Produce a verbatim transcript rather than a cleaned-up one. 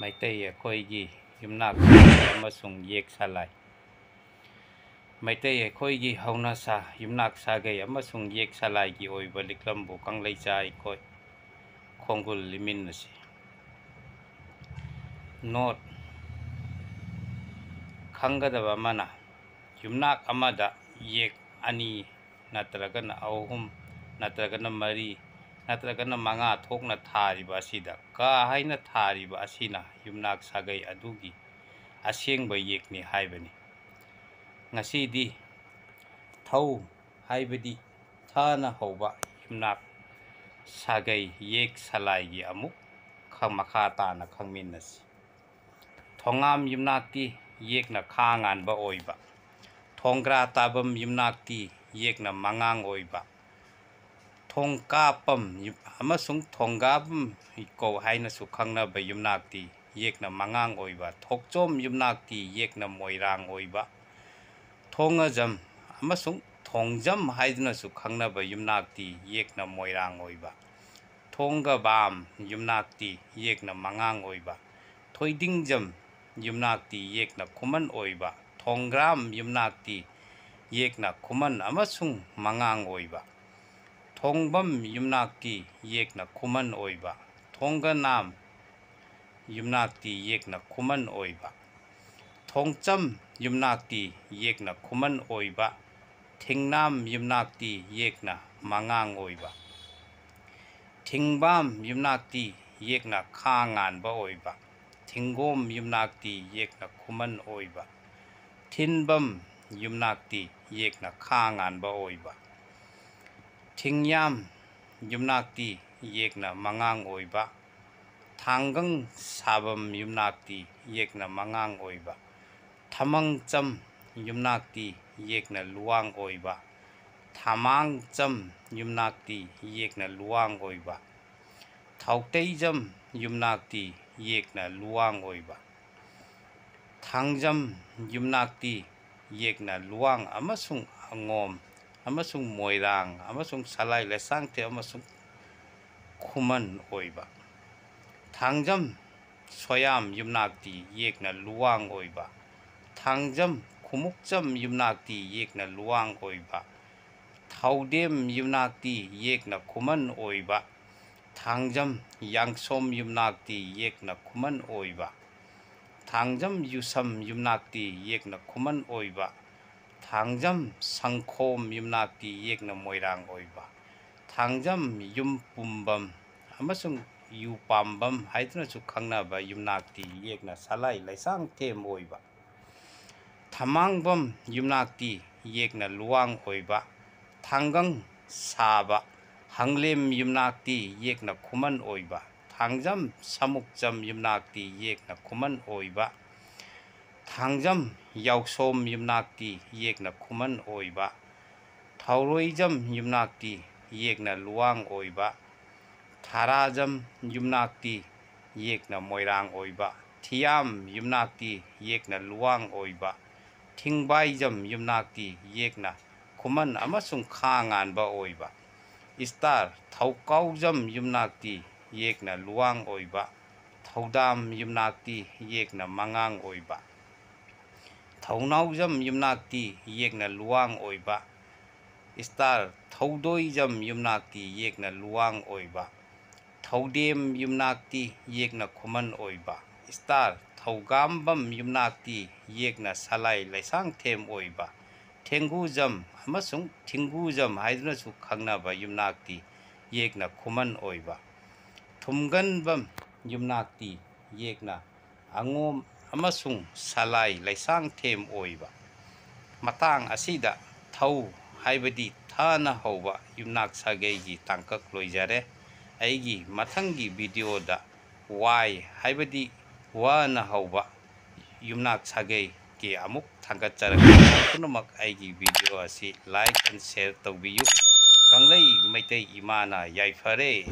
ꯃꯩꯇꯩ ꯑꯩꯈꯣꯏꯒꯤ ꯌꯨꯝꯅꯥꯛ ꯁꯥꯒꯩ ꯑꯃꯁꯨꯡ ꯌꯦꯛ ꯁꯂꯥꯏ꯫ ꯃꯩꯇꯩ ꯑꯩꯈꯣꯏꯒꯤ ꯍꯧꯅꯁꯥ ꯌꯨꯝꯅꯥꯛ ꯁꯥꯒꯩ ꯑꯃꯁꯨꯡ ꯌꯦꯛ ꯁꯂꯥꯏꯒꯤ ꯑꯣꯏꯕ ꯂꯤꯛꯂꯝꯕꯨ ꯀꯪꯂꯩꯆꯥ ꯑꯩꯈꯣꯏ ꯈꯣꯡꯒꯨꯜ ꯂꯤꯃꯤꯟ ꯑꯁꯤ꯫ Note: ꯈꯪꯒꯗꯕ ꯑꯃꯅ, ꯌꯨꯝꯅꯥꯛ ꯑꯃꯗ ꯌꯦꯛ ꯑꯅꯤ ꯅꯠꯇ꯭ꯔꯒꯅ ꯑꯍꯨꯝ ꯅꯠꯇ꯭ꯔꯒꯅ ꯃꯔꯤ ꯅꯠꯇ꯭ꯔꯒꯅ ꯃꯉꯥ ꯊꯣꯛꯅ ꯊꯥꯔꯤꯕ ꯑꯁꯤꯗ ꯀ ꯍꯥꯏꯅ ꯊꯥꯔꯤꯕ ꯑꯁꯤꯅ ꯌꯨꯝꯅꯥꯛ ꯁꯥꯒꯩ ꯑꯗꯨꯒꯤ ꯑꯁꯦꯡꯕ ꯌꯦꯛꯅꯤ ꯍꯥꯏꯕꯅꯤ꯫ ꯉꯁꯤꯗꯤ ꯊꯧ ꯍꯥꯏꯕꯗꯤ ꯊꯅ ꯍꯧꯕ ꯌꯨꯝꯅꯥꯛ ꯁꯥꯒꯩ ꯌꯦꯛ ꯁꯂꯥꯏꯒꯤ ꯑꯃꯨꯛ ꯈ-, ꯃꯈꯥ ꯇꯥꯅ ꯈꯪꯃꯤꯟꯅꯁꯤ꯫ ꯊꯣꯉꯥꯝ ꯌꯨꯝꯅꯥꯛꯇꯤ ꯌꯦꯛꯅ ꯈꯥ ꯉꯥꯟꯕ ꯑꯣꯏꯕ꯫ ꯊꯣꯡꯒ꯭ꯔꯥ ꯇꯥꯕꯝ ꯌꯨꯝꯅꯥꯛꯇꯤ ꯌꯦꯛꯅ ꯃꯉꯥꯡ ꯑꯣꯏꯕ꯫ ꯊꯣꯡꯀꯥꯄꯝ ꯌꯨ-, ꯑꯃꯁꯨꯡ ꯊꯣꯡꯒꯥꯕꯝ ꯀꯧ ꯍꯥꯏꯅꯁꯨ ꯈꯪꯅꯕ ꯌꯨꯝꯅꯥꯛꯇꯤ ꯌꯦꯛꯅ ꯃꯉꯥꯡ ꯑꯣꯏꯕ꯫ ꯊꯣꯛꯆꯣꯝ ꯌꯨꯝꯅꯥꯛꯇꯤ ꯌꯦꯛꯅ ꯃꯣꯏꯔꯥꯡ ꯑꯣꯏꯕ꯫ ꯊꯣꯡꯉꯖꯝ ꯑꯃꯁꯨꯡ ꯊꯣꯡꯖꯝ ꯍꯥꯏꯗꯨꯅꯁꯨ ꯈꯪꯅꯕ ꯌꯨꯝꯅꯥꯛꯇꯤ ꯌꯦꯛꯅ ꯃꯣꯏꯔꯥꯡ ꯑꯣꯏꯕ꯫ ꯊꯣꯡꯒꯕꯥꯝ ꯌꯨꯝꯅꯥꯛꯇꯤ ꯌꯦꯛꯅ ꯃꯉꯥꯡ ꯑꯣꯏꯕ꯫ ꯊꯣꯏꯗꯤꯡꯖꯝ ꯌꯨꯝꯅꯥꯛꯇꯤ ꯌꯦꯛꯅ ꯈꯨꯃꯟ ꯑꯣꯏꯕ꯫ ꯊꯣꯡꯒ꯭ꯔꯥꯝ ꯌꯨꯝꯅꯥꯛꯇꯤ ꯌꯦꯛꯅ ꯈꯨꯃꯟ ꯑꯃꯁꯨꯡ ꯃꯉꯥꯡ ꯑꯣꯏꯕ꯫ ꯊꯣꯡꯕꯝ ꯌꯨꯝꯅꯥꯛꯇꯤ ꯌꯦꯛꯅ ꯈꯨꯃꯟ ꯑꯣꯏꯕ꯫ ꯊꯣꯡꯒꯅꯥꯝ ꯌꯨꯝꯅꯥꯛꯇꯤ ꯌꯦꯛꯅ ꯈꯨꯃꯟ ꯑꯣꯏꯕ꯫ ꯊꯣꯡꯆꯝ ꯌꯨꯝꯅꯥꯛꯇꯤ ꯌꯦꯛꯅ ꯈꯨꯃꯟ ꯑꯣꯏꯕ꯫ ꯊꯤꯡꯅꯥꯝ ꯌꯨꯝꯅꯥꯛꯇꯤ ꯌꯦꯛꯅ ꯃꯉꯥꯡ ꯑꯣꯏꯕ꯫ ꯊꯤꯡꯕꯥꯝ ꯌꯨꯝꯅꯥꯛꯇꯤ ꯌꯦꯛꯅ ꯈꯥ ꯉꯥꯟꯕ ꯑꯣꯏꯕ꯫ ꯊꯤꯡꯒꯣꯝ ꯌꯨꯝꯅꯥꯛꯇꯤ ꯌꯦꯛꯅ ꯈꯨꯃꯟ ꯑꯣꯏꯕ꯫ ꯊꯤꯟꯕꯝ ꯌꯨꯝꯅꯥꯛꯇꯤ ꯌꯦꯛꯅ ꯈꯥ ꯉꯥꯟꯕ ꯑꯣꯏꯕ꯫ ꯊꯤꯡꯌꯥꯝ ꯌꯨꯝꯅꯥꯛꯇꯤ ꯌꯦꯛꯅ ꯃꯉꯥꯡ ꯑꯣꯏꯕ꯫ ꯊꯥꯡꯒꯪ ꯁꯥꯕꯝ ꯌꯨꯝꯅꯥꯛꯇꯤ ꯌꯦꯛꯅ ꯃꯉꯥꯡ ꯑꯣꯏꯕ꯫ ꯊꯃꯪꯆꯝ ꯌꯨꯝꯅꯥꯛꯇꯤ ꯌꯦꯛꯅ ꯂꯨꯋꯥꯡ ꯑꯣꯏꯕ꯫ ꯊꯥꯃꯥꯡꯆꯝ ꯌꯨꯝꯅꯥꯛꯇꯤ ꯌꯦꯛꯅ ꯂꯨꯋꯥꯡ ꯑꯣꯏꯕ꯫ ꯊꯥꯎꯇꯩꯖꯝ ꯌꯨꯝꯅꯥꯛꯇꯤ ꯌꯦꯛꯅ ꯂꯨꯋꯥꯡ ꯑꯣꯏꯕ꯫ ꯊꯥꯡꯖꯝ ꯌꯨꯝꯅꯥꯛꯇꯤ ꯌꯦꯛꯅ ꯂꯨꯋꯥꯡ ꯑꯃꯁꯨꯡ ꯑꯉꯣꯝ ꯑꯃꯁꯨꯡ ꯃꯣꯏꯔꯥꯡ ꯑꯃꯁꯨꯡ ꯁꯂꯥꯏ ꯂꯩꯁꯥꯡꯊꯦꯝ ꯑꯃꯁꯨꯡ ꯈꯨꯃꯟ ꯑꯣꯏꯕ꯫ ꯊꯥꯡꯖꯝ ꯁꯣꯌꯥꯝ ꯌꯨꯝꯅꯥꯛꯇꯤ ꯌꯦꯛꯅ ꯂꯨꯋꯥꯡ ꯑꯣꯏꯕ꯫ ꯊꯥꯡꯖꯝ ꯈꯨꯃꯨꯛꯆꯝ ꯌꯨꯝꯅꯥꯛꯇꯤ ꯌꯦꯛꯅ ꯂꯨꯋꯥꯡ ꯑꯣꯏꯕ꯫ ꯊꯧꯗꯦꯝ ꯌꯨꯝꯅꯥꯛꯇꯤ ꯌꯦꯛꯅ ꯈꯨꯃꯟ ꯑꯣꯏꯕ꯫ ꯊꯥꯡꯖꯝ ꯌꯥꯡꯁꯣꯝ ꯌꯨꯝꯅꯥꯛꯇꯤ ꯌꯦꯛꯅ ꯈꯨꯃꯟ ꯑꯣꯏꯕ꯫ ꯊꯥꯡꯖꯝ ꯌꯨꯁꯝ ꯌꯨꯝꯅꯥꯛꯇꯤ ꯌꯦꯛꯅ ꯈꯨꯃꯟ ꯑꯣꯏꯕ꯫ ꯊꯥꯡꯖꯝ ꯁꯪꯈꯣꯝ ꯌꯨꯝꯅꯥꯛꯇꯤ ꯌꯦꯛꯅ ꯃꯣꯏꯔꯥꯡ ꯑꯣꯏꯕ꯫ ꯊꯥꯡꯖꯝ ꯌꯨꯝ ꯄꯨꯝꯕꯝ ꯑꯃꯁꯨꯡ ꯌꯨ ꯄꯥꯝꯕꯝ ꯍꯥꯏꯗꯨꯅꯁꯨ ꯈꯪꯅꯕ ꯌꯨꯝꯅꯥꯛꯇꯤ ꯌꯦꯛꯅ ꯁꯂꯥꯏ ꯂꯩꯁꯥꯡꯊꯦꯝ ꯑꯣꯏꯕ꯫ ꯊꯃꯥꯡꯕꯝ ꯌꯨꯝꯅꯥꯛꯇꯤ ꯌꯦꯛꯅ ꯂꯨꯋꯥꯡ ꯑꯣꯏꯕ꯫ ꯊꯥꯡꯒꯪ ꯁꯥꯕ ꯍꯪꯂꯦꯝ ꯌꯨꯝꯅꯥꯛꯇꯤ ꯌꯦꯛꯅ ꯈꯨꯃꯟ ꯑꯣꯏꯕ꯫ ꯊꯥꯡꯖꯝ ꯁꯃꯨꯛꯆꯝ ꯌꯨꯝꯅꯥꯛꯇꯤ ꯌꯦꯛꯅ ꯈꯨꯃꯟ ꯑꯣꯏꯕ꯫ ꯊꯥꯡꯖꯝ ꯌꯥꯎꯁꯣꯝ ꯌꯨꯝꯅꯥꯛꯇꯤ ꯌꯦꯛꯅ ꯈꯨꯃꯟ ꯑꯣꯏꯕ꯫ ꯊꯧꯔꯣꯏꯖꯝ ꯌꯨꯝꯅꯥꯛꯇꯤ ꯌꯦꯛꯅ ꯂꯨꯋꯥꯡ ꯑꯣꯏꯕ꯫ ꯊꯥꯔꯥꯖꯝ ꯌꯨꯝꯅꯥꯛꯇꯤ ꯌꯦꯛꯅ ꯃꯣꯏꯔꯥꯡ ꯑꯣꯏꯕ꯫ ꯊꯤꯌꯥꯝ ꯌꯨꯝꯅꯥꯛꯇꯤ ꯌꯦꯛꯅ ꯂꯨꯋꯥꯡ ꯑꯣꯏꯕ꯫ ꯊꯤꯡꯕꯥꯏꯖꯝ ꯌꯨꯝꯅꯥꯛꯇꯤ ꯌꯦꯛꯅ ꯈꯨꯃꯟ ꯑꯃꯁꯨꯡ ꯈꯥ ꯉꯥꯟꯕ ꯑꯣꯏꯕ꯫ ꯏꯁꯇꯥꯔ ꯊꯧꯀꯥꯎꯖꯝ ꯌꯨꯝꯅꯥꯛꯇꯤ ꯌꯦꯛꯅ ꯂꯨꯋꯥꯡ ꯑꯣꯏꯕ꯫ ꯊꯧꯗꯥꯝ ꯌꯨꯝꯅꯥꯛꯇꯤ ꯌꯦꯛꯅ ꯃꯉꯥꯡ ꯑꯣꯏꯕ꯫ ꯊꯧꯅꯥꯎꯖꯝ ꯌꯨꯝꯅꯥꯛꯇꯤ ꯌꯦꯛꯅ ꯂꯨꯋꯥꯡ ꯑꯣꯏꯕ꯫ ꯏꯁꯇꯥꯔ ꯊꯧꯗꯣꯏꯖꯝ ꯌꯨꯝꯅꯥꯛꯇꯤ ꯌꯦꯛꯅ ꯂꯨꯋꯥꯡ ꯑꯣꯏꯕ꯫ ꯊꯧꯗꯦꯝ ꯌꯨꯝꯅꯥꯛꯇꯤ ꯌꯦꯛꯅ ꯈꯨꯃꯟ ꯑꯣꯏꯕ꯫ ꯏꯁꯇꯥꯔ ꯊꯧꯒꯥꯝꯕꯝ ꯌꯨꯝꯅꯥꯛꯇꯤ ꯌꯦꯛꯅ ꯁꯂꯥꯏ ꯂꯩꯁꯥꯡꯊꯦꯝ ꯑꯣꯏꯕ꯫ ꯊꯦꯡꯒꯨꯖꯝ ꯑꯃꯁꯨꯡ ꯊꯤꯡꯒꯨꯖꯝ ꯍꯥꯏꯗꯨꯅꯁꯨ ꯈꯪꯅꯕ ꯌꯨꯝꯅꯥꯛꯇꯤ ꯌꯦꯛꯅ ꯈꯨꯃꯟ ꯑꯣꯏꯕ꯫ ꯊꯨꯝꯒꯟꯕꯝ ꯌꯨꯝꯅꯥꯛꯇꯤ ꯌꯦꯛꯅ ꯑꯉꯣꯝ ꯑꯃꯁꯨꯡ ꯁꯂꯥꯏ ꯂꯩꯁꯥꯡꯊꯦꯝ ꯑꯣꯏꯕ꯫ ꯃꯇꯥꯡ ꯑꯁꯤꯗ ꯊꯧ ꯍꯥꯏꯕꯗꯤ ꯊꯅ ꯍꯧꯕ ꯌꯨꯝꯅꯥꯛ ꯁꯥꯒꯩꯒꯤ ꯇꯥꯡꯀꯛ ꯂꯣꯏꯖꯔꯦ꯫ ꯑꯩꯒꯤ ꯃꯊꯪꯒꯤ ꯚꯤꯗꯤꯑꯣꯗ ꯋꯥꯏ ꯍꯥꯏꯕꯗꯤ ꯋꯅ ꯍꯧꯕ ꯌꯨꯝꯅꯥꯛ ꯁꯥꯒꯩꯒꯤ ꯑꯃꯨꯛ ꯊꯥꯡꯒꯠꯆꯔꯛꯀꯦ꯫ ꯄꯨꯝꯅꯃꯛ ꯑꯩꯒꯤ ꯚꯤꯗꯤꯑꯣ ꯑꯁꯤ like and share ꯇꯧꯕꯤꯌꯨ꯫ ꯀꯪꯂꯩ ꯃꯩꯇꯩ ꯏꯃꯥꯅ ꯌꯥꯏꯐꯔꯦ꯫